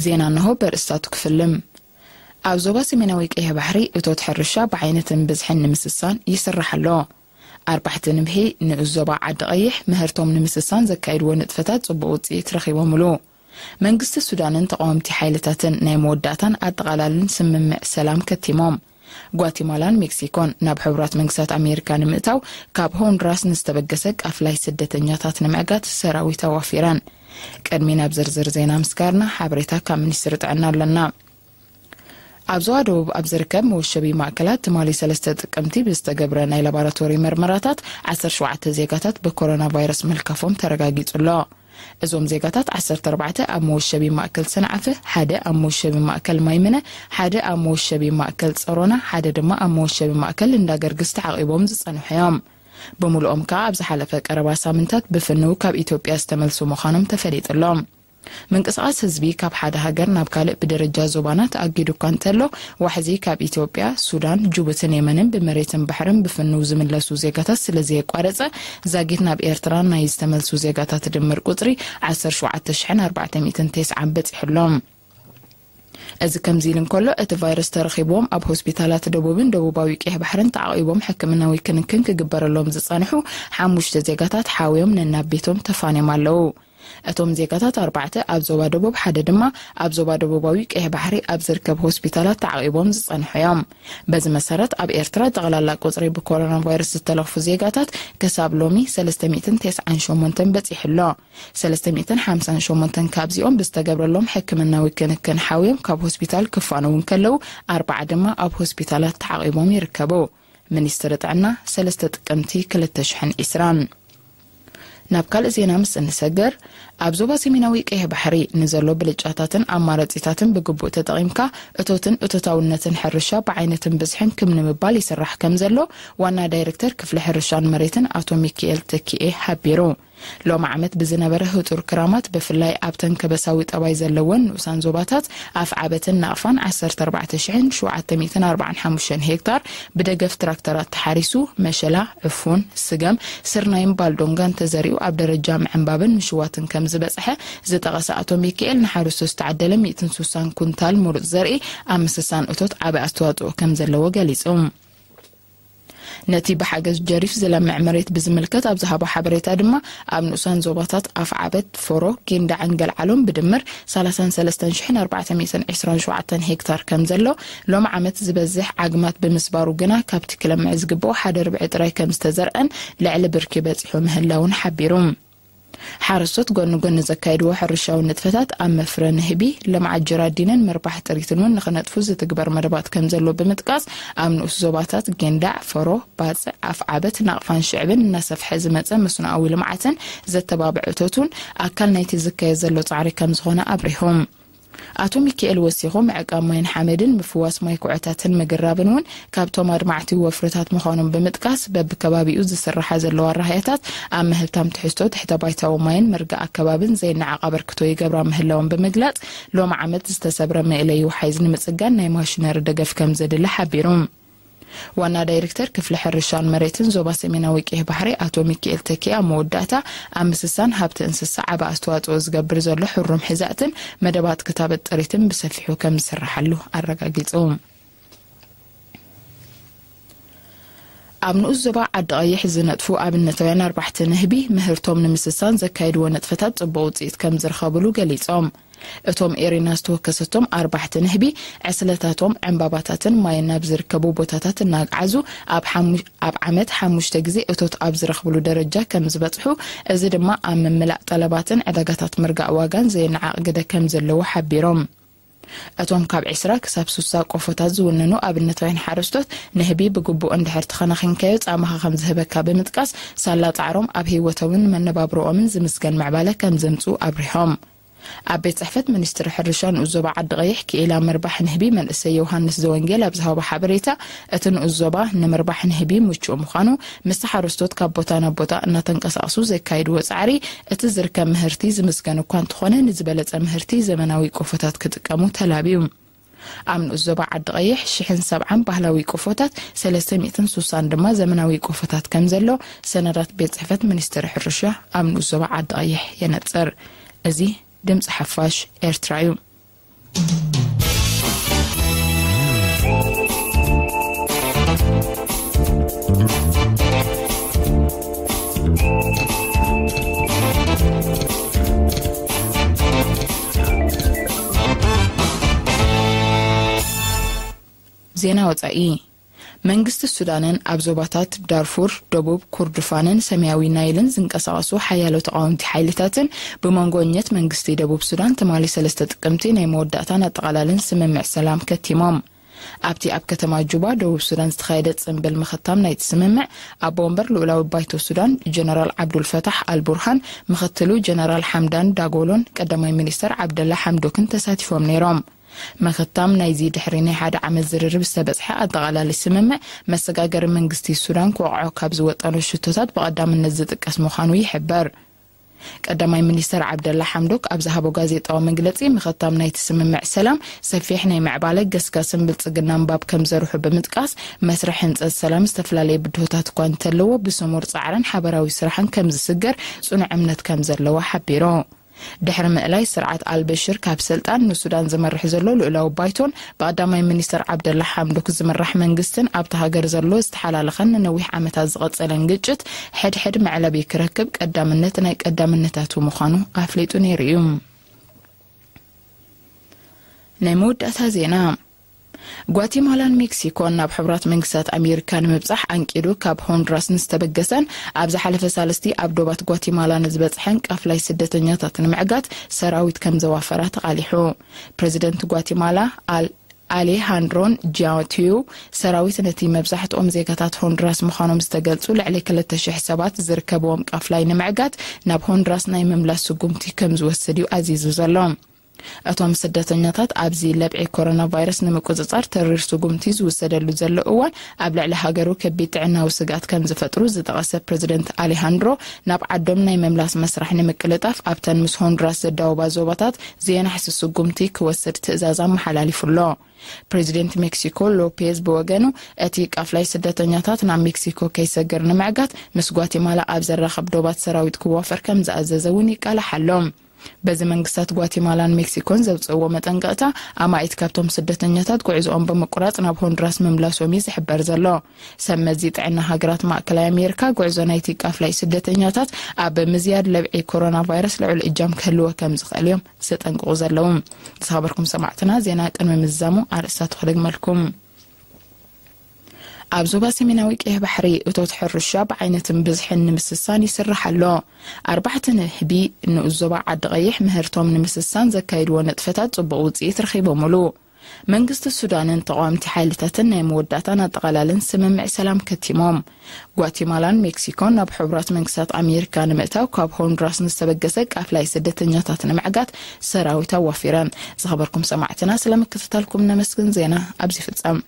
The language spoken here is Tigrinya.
ዜና እንሆ በርእስታቱ ክፍልም። ኣብ ዞባ ሰሜናዊ ቀይሕ ባሕሪ እቶት ሕርሻ ብዓይነትን ብዝሕን ንምስሳን ይስራሕ ኣሎ። ኣርባሕቲ ንብሒ ንኡስ ዞባ ዓዲ ቀይሕ ምህርቶም ንምስሳን ዘካይድዎ ንጥፈታት ጽቡቕ ውጽኢት ረኺቦምሉ። መንግስቲ ሱዳንን ተቓወምቲ ሓይልታትን ናይ መወዳእታን ኣጠቓላልን ስምምዕ ሰላም ከቲሞም። ጓቲማላን ሜክሲኮን ናብ ሕቡራት መንግስታት ኣሜሪካ ንምእታው ካብ ሆንዱራስ ንዝተበገሰ ቃፍላይ ስደተኛታት ንምዕጋት ሰራዊት ኣዋፊረን። ቅድሚ ናብ ዝርዝር ዜና ምስጋርና ሓበሬታ ካብ ሚኒስትሪ ጥዕና ኣለና። ኣብ ዞባ ደቡብ ኣብ ዝርከብ መወሸቢ ማእከላት ትማሊ ሰለስተ ጥቅምቲ ብዝተገብረ ናይ ላቦራቶሪ መርመራታት ዓሰርተ ሸውዓተ ዜጋታት ብኮሮና ቫይረስ ምልካፎም ተረጋጊጹ ኣሎ። እዞም ዜጋታት ዓሰርተ ኣርባዕተ ኣብ መወሸቢ ማእከል ሰንዓፈ፣ ሓደ ኣብ መወሸቢ ማእከል ማይምነ፣ ሓደ ኣብ መወሸቢ ማእከል ጸሮና፣ ሓደ ድማ ኣብ መወሸቢ ማእከል እንዳገርግስ ተዓቒቦም ዝጸንሑ እዮም። ብምሉኦም ከኣ ኣብ ዝሓለፈ ቀረባ ሳምንታት ብፍንው ካብ ኢትዮጵያ ዝተመልሱ ምዃኖም ተፈሊጡ ኣሎ። ምንቅስቓስ ህዝቢ ካብ ሓደ ሃገር ናብ ካልእ ብደረጃ ዞባና ተኣጊዱ እኳ እንተሎ፣ ዋሕዚ ካብ ኢትዮጵያ፣ ሱዳን፣ ጅቡትን የመንን ብመሬትን ባሕርን ብፍንው ዝምለሱ ዜጋታት ስለ ዘየቋረጸ፣ ዛጊት ናብ ኤርትራ ናይ ዝተመልሱ ዜጋታት ድምር ቁጽሪ ዓሰርተ ሸውዓተ ሽሕን ኣርባዕተ ሚእትን ተስዓን በጺሑ ኣሎ። እዚ ከምዚ ኢሉ እንከሎ፣ እቲ ቫይረስ ተረኺብዎም ኣብ ሆስፒታላት ደቡብን ደቡባዊ ቀይሕ ባሕርን ተዓቒቦም ሕክምናዊ ክንክን ክግበረሎም ዝጸንሑ ሓሙሽተ ዜጋታት ሓውዮም ነናብ ቤቶም ተፋንዮም ኣለዉ። እቶም ዜጋታት ኣርባዕተ ኣብ ዞባ ደቡብ፣ ሓደ ድማ ኣብ ዞባ ደቡባዊ ቀይሕ ባሕሪ ኣብ ዝርከብ ሆስፒታላት ተዓቒቦም ዝጸንሑ እዮም። በዚ መሰረት ኣብ ኤርትራ ጠቕላላ ቁጽሪ ብኮሮና ቫይረስ ዝተለኽፉ ዜጋታት ክሳብ ሎሚ ሰለስተ ሚእትን ተስዓን ሸሞንተን በጺሑ ኣሎ። ሰለስተ ሚእትን ሓምሳን ሸሞንተን ካብዚኦም ብዝተገብረሎም ሕክምናዊ ክንክን ሓውዮም ካብ ሆስፒታል ክፋነዉ እንከለዉ፣ ኣርባዓ ድማ ኣብ ሆስፒታላት ተዓቒቦም ይርከቡ። ሚኒስትሪ ጥዕና ሰለስተ ጥቅምቲ ክልተ ሽሕን ዕስራን። ናብ ካልእ ዜና ምስ እንሰግር፣ ኣብ ዞባ ሰሜናዊ ቀይሕ ባሕሪ ንዘሎ ብልጫታትን ኣማራጺታትን ብግቡእ ተጠቒምካ እቶትን እቶታውነትን ሕርሻ ብዓይነትን ብዝሕን ክም ንምባል ይስራሕ ከም ዘሎ ዋና ዳይሬክተር ክፍሊ ሕርሻን መሬትን ኣቶ ሚካኤል ተኪኤ ሓቢሩ። ሎሚ ዓመት ብዝነበረ ህጡር ክራማት ብፍላይ ኣብተን ከበሳዊ ጠባይ ዘለወን ንኡሳን ዞባታት ኣፍዓበትን ናቕፋን ዓሰርተ ኣርባዕተ ሽሕን ሸውዓተ ሚእትን ኣርባዓን ሓሙሽተን ሄክታር ብደገፍ ትራክተራት ተሓሪሱ፣ መሸላ፣ ዕፉን፣ ስገም፣ ስርናይን ባልዶንጋን ተዘሪኡ ኣብ ደረጃ ምዕንባብን ምሽዋትን ከም ዝበጽሐ ዝጠቐሰ ኣቶ ሚካኤል፣ ንሓረስቶት ዝተዓደለ ሚእትን ስሳን ኩንታል ምሩጽ ዘርኢ ኣብ ምስሳን እቶት ዓቢ ኣስተዋጽኦ ከም ዘለዎ ገሊጹ። ነቲ ብሓገዝ ጀሪፍ ዝለምዕ መሬት ብዝምልከት ኣብ ዝሃቦ ሓበሬታ ድማ፣ ኣብ ንኡሳን ዞባታት ኣፍዓበት፣ ፎሮ፣ ጊንዳዕን ገልዓሎን ብድምር ሰላሳን ሰለስተን ሽሕን ኣርባዕተ ሚእትን ዕስራን ሸውዓተን ሄክታር ከም ዘሎ፣ ሎም ዓመት ዝበዝሕ ዓግማት ብምስባሩ ግና ካብቲ ክለምዕ ዝግብኦ ሓደ ርብዒ ጥራይ ከም ዝተዘርዐን ልዕሊ ብርኪ በጺሑ ምህላውን ሓቢሩ። ሓረስቶት ጎኒ ጎኒ ዘካይድዎ ሕርሻዊ ንጥፈታት ኣብ መፍረ ንህቢ፣ ልምዓት ጀራዲንን ምርባሕ ጥሪትን እውን ንኽነጥፉ ዝትግበር መደባት ከም ዘሎ ብምጥቃስ፣ ኣብ ንኡስ ዞባታት ጌንዳዕ፣ ፈሮ፣ ባጽዕ፣ ኣፍዓበት፣ ናቕፋን ሽዕብን እናሰፍሐ ዝመጸ መስኖኣዊ ልምዓትን ዘተባብዕ እቶቱን ኣካል ናይቲ ዝካየድ ዘሎ ጻዕሪ ከም ዝኾነ ኣብሪሆም። ኣቶ ሚካኤል ወሲኹ፣ ምዕቃብ ማይን ሓመድን ምፍዋስ ማይ ኩዕታትን ምግራብን እውን ካብቶም ኣድማዕቲ ወፍርታት ምዃኖም ብምጥቃስ፣ በብከባቢኡ ዝስራሓ ዘለዋ ራህያታት ኣብ ምህብታም ትሕዝቶ ትሕተ ባይታዊ ማይን ምርጋእ ኣከባብን ዘይነዓቕ ኣበርክቶ ይገብራ ምህላዎም ብምግላጽ፣ ሎም ዓመት ዝተሰብረ መእለዩ ሓይዝ ንምጽጋን ናይ ማሽነሪ ደገፍ ከም ዘድሊ ሓቢሩ። ዋና ዳይሬክተር ክፍሊ ሕርሻን መሬትን ዞባ ሰሜናዊ ቀይሕ ባሕሪ ኣቶ ሚካኤል ተኪ ኣብ መወዳእታ፣ ኣብ ምስሳን ሃብቲ እንስሳ ዓቢ ኣስተዋጽኦ ዝገብር ዘሎ ሕሩም ሕዛእትን መደባት ክታበት ጥሪትን ብሰፊሑ ከም ዝስርሓሉ ኣረጋጊጹ። ኣብ ንኡስ ዞባ ዓዲ ቀይሕ ዝነጥፉ ኣብነታውያን ኣርባሕቲ ንህቢ ምህርቶም ንምስሳን ዘካይድዎ ንጥፈታት ጽቡቕ ውጽኢት ከም ዝረኸብሉ ገሊጾም። እቶም ኤሪና ዝተወከሰቶም ኣርባሕቲ ንህቢ፣ ዕስለታቶም ዕምባባታትን ማይን ናብ ዝርከቡ ቦታታት እናግዓዙ፣ ኣብ ሓሙ-፣ ኣብ ዓመት ሓሙሽተ ግዜ እቶት ኣብ ዝረኽብሉ ደረጃ ከም ዝበጽሑ፣ እዚ ድማ ኣብ ምምላእ ጠለባትን ዕዳጋታት ምርጋእ ዋጋን ዘየነዓቕ ግደ ከም ዘለዎ ሓቢሮም። እቶም ካብ ዕስራ ክሳብ ስሳ ቆፎታት ዝውንኑ ኣብነታውያን ሓረስቶት፣ ንህቢ ብግቡእ እንድሕር ተኸናኺንካዮ ጻማኻ ከም ዝህበካ ብምጥቃስ፣ ሳላ ጻዕሮም ኣብ ህይወቶምን መነባብሮኦምን ዝምስገን ምዕባለ ከም ዘምጽኡ ኣብሪሆም። ኣብ ቤት ጽሕፈት ሚኒስትሪ ሕርሻ ንኡስ ዞባ ዓዲ ቀይሕ ክኢላ ምርባሕ ንህቢ መንእሰይ ዮሃንስ ዘወንጌል ኣብ ዝሃቦ ሓበሬታ፣ እቲ ንኡስ ዞባ ንምርባሕ ንህቢ ምቹእ ምዃኑ፣ ምስቲ ሓረስቶት ካብ ቦታ ናብ ቦታ እናተንቀሳቐሱ ዘካይድዎ ጻዕሪ፣ እቲ ዝርከብ ምህርቲ ዝምስገን እኳ እንተኾነ፣ ንዝበለጸ ምህርቲ ዘመናዊ ቆፎታት ክጥቀሙ ተላብዩ። ኣብ ንኡስ ዞባ ዓዲ ቀይሕ ሽሕን ሰብዓን ባህላዊ ቆፎታት፣ ሰለስተ ሚእትን ስሳን ድማ ዘመናዊ ቆፎታት ከም ዘሎ ሰነዳት ቤት ጽሕፈት ሚኒስትሪ ሕርሻ ኣብ ንኡስ ዞባ ዓዲ ቀይሕ የነጽር። እዚ ድምጺ ሓፋሽ ኤርትራ እዩ። ዜና ወጻኢ። መንግስቲ ሱዳንን ኣብ ዞባታት ዳርፉር፣ ደቡብ ኩርዱፋንን ሰማያዊ ናይልን ዝንቀሳቐሱ ሓያሎ ተቓወምቲ ሓይልታትን ብመንጎኘት መንግስቲ ደቡብ ሱዳን ትማሊ ሰለስተ ጥቅምቲ ናይ መወዳእታን ኣጠቓላልን ስምምዕ ሰላም ከቲሞም። ኣብቲ ኣብ ከተማ ጁባ ደቡብ ሱዳን ዝተኻየደ ጽንብል ምኽታም ናይቲ ስምምዕ፣ ኣቦ ወንበር ልኡላዊ ባይቶ ሱዳን ጀነራል ዓብዱልፈታሕ ኣልቡርሃን፣ ምኽትሉ ጀነራል ሓምዳን ዳጎሎን ቀዳማይ ሚኒስተር ዓብደላ ሓምዶክን ተሳቲፎም ነይሮም። ምኽታም ናይዚ ድሕሪ ናይ ሓደ ዓመት ዝርርብ ዝተበጽሐ ኣጠቓላሊ ስምምዕ፣ መሰጋገሪ መንግስቲ ሱዳን ክወቕዖ ካብ ዝወጠኖ ሽቶታት ብቐዳምነት ዝጥቀስ ምዃኑ ይሕበር። ቀዳማይ ሚኒስተር ዓብደላ ሓምዶክ ኣብ ዝሃቦ ጋዜጣዊ መግለጺ፣ ምኽታም ናይቲ ስምምዕ ሰላም ሰፊሕ ናይ ምዕባለ ገስጋስን ብልጽግናን ባብ ከም ዘርሑ ብምጥቃስ፣ መስርሕ ህንጸት ሰላም ዝተፈላለየ ብድሆታት እኳ እንተለዎ፣ ብሰሙር ጻዕርን ሓበራዊ ስራሕን ከም ዝስገር ጽኑዕ እምነት ከም ዘለዎ ሓቢሩ። ድሕሪ ምእላይ ስርዓት ኣልበሽር ካብ ስልጣን፣ ንሱዳን ዝመርሕ ዘሎ ልኡላዊ ባይቶን ብቐዳማይ ሚኒስተር ዓብደላ ሓምዶክ ዝምራሕ መንግስትን፣ ኣብታ ሃገር ዘሎ ዝተሓላለኸን ንነዊሕ ዓመታት ዝቐጸለን ግጭት ሕድሕድ መዕለቢ ክረክብ ቀዳምነት ናይ ቀዳምነታቱ ምዃኑ ኣፍሊጡ ነይሩ እዩ። ናይ መወዳእታ ዜና። ጓቲማላን ሜክሲኮን ናብ ሕቡራት መንግስታት ኣሜሪካ ንምብጻሕ ኣንቂዱ ካብ ሆንዱራስ ንዝተበገሰን ኣብ ዝሓለፈ ሳልስቲ ኣብ ዶባት ጓቲማላ ንዝበጽሐን ቃፍላይ ስደተኛታት ንምዕጋት ሰራዊት ከም ዘዋፈራ ተቓሊሑ። ፕሬዚደንት ጓቲማላ ኣል-፣ ኣሌሃንድሮን ጂያቲዩ፣ ሰራዊት ነቲ መብዛሕትኦም ዜጋታት ሆንዱራስ ምዃኖም ዝተገልጹ ልዕሊ ክልተ ሽሕ ሰባት ዝርከብዎም ቃፍላይ ንምዕጋት ናብ ሆንዱራስ ናይ ምምላስ ስጉምቲ ከም ዝወስድ እዩ ኣዚዙ ዘሎ። እቶም ስደተኛታት ኣብዚ ለብዒ ኮሮና ቫይረስ ንምቁጽጻር ተሪር ስጉምቲ ዝውሰደሉ ዘሎ እዋን፣ ኣብ ልዕሊ ሃገሩ ከቢድ ጥዕናዊ ስግኣት ከም ዝፈጥሩ ዝጠቐሰ ፕሬዚደንት ኣሌሃንድሮ፣ ናብ ዓዶም ናይ ምምላስ መስርሕ ንምቅልጣፍ ኣብተን ምስ ሆንዱራስ ዘዳወባ ዞባታት ዘየናሕሲ ስጉምቲ ክወስድ ትእዛዝ ኣመሓላሊፉ ኣሎ። ፕሬዚደንት ሜክሲኮ ሎፔዝ ብወገኑ፣ እቲ ቃፍላይ ስደተኛታት ናብ ሜክሲኮ ከይሰግር ንምዕጋት ምስ ጓቲማላ ኣብ ዘራኽብ ዶባት ሰራዊት ክዋፈር ከም ዝኣዘዘ እውን ይቃላሕ ኣሎ። በዚ መንግስታት ጓቲማላን ሜክሲኮን ዘውፅእዎ መጠንቀቕታ፣ ኣማኢት ካብቶም ስደተኛታት ጉዕዞኦም ብምቁራፅ ናብ ሆንዱራስ ምምላሶም እዩ ዝሕበር ዘሎ። ሰብ መዚ ጥዕና ሃገራት ማእከላይ ኣሜሪካ፣ ጉዕዞ ናይቲ ቃፍላይ ስደተኛታት ኣብ ምዝያድ ለብዒ ኮሮና ቫይረስ ልዑል እጃም ክህልዎ ከም ዝኽእል እዮም ዘጠንቅቑ ዘለዉ። ዝኸበርኩም ሰማዕትና፣ ዜና ቅድሚ ምዝዛሙ ኣርእስታቱ ክደግመልኩም። ኣብ ዞባ ሰሜናዊ ቀይሕ ባሕሪ እቶት ሕርሻ ብዓይነትን ብዝሕን ንምስሳን ይስራሕ ኣሎ። ኣርባዕተ ንህቢ ንኡስ ዞባ ዓዲ ቀይሕ ምህርቶም ንምስሳን ዘካየድዎ ንጥፈታት ጽቡቕ ውጽኢት ረኺቦምሉ። መንግስቲ ሱዳንን ተቓወምቲ ሓይልታትን ናይ መወዳእታን ኣጠቓላልን ስምምዕ ሰላም ከቲሞም። ጓቲማላን ሜክሲኮን ናብ ሕቡራት መንግስታት ኣሜሪካ ንምእታው ካብ ሆንዱራስ ንዝተበገሰ ቃፍላይ ስደተኛታት ንምዕጋት ሰራዊት ኣዋፊረን። ዝኸበርኩም ሰማዕትና፣ ስለ ምክትታልኩም ነመስግን። ዜና ኣብዚ ይፍጸም።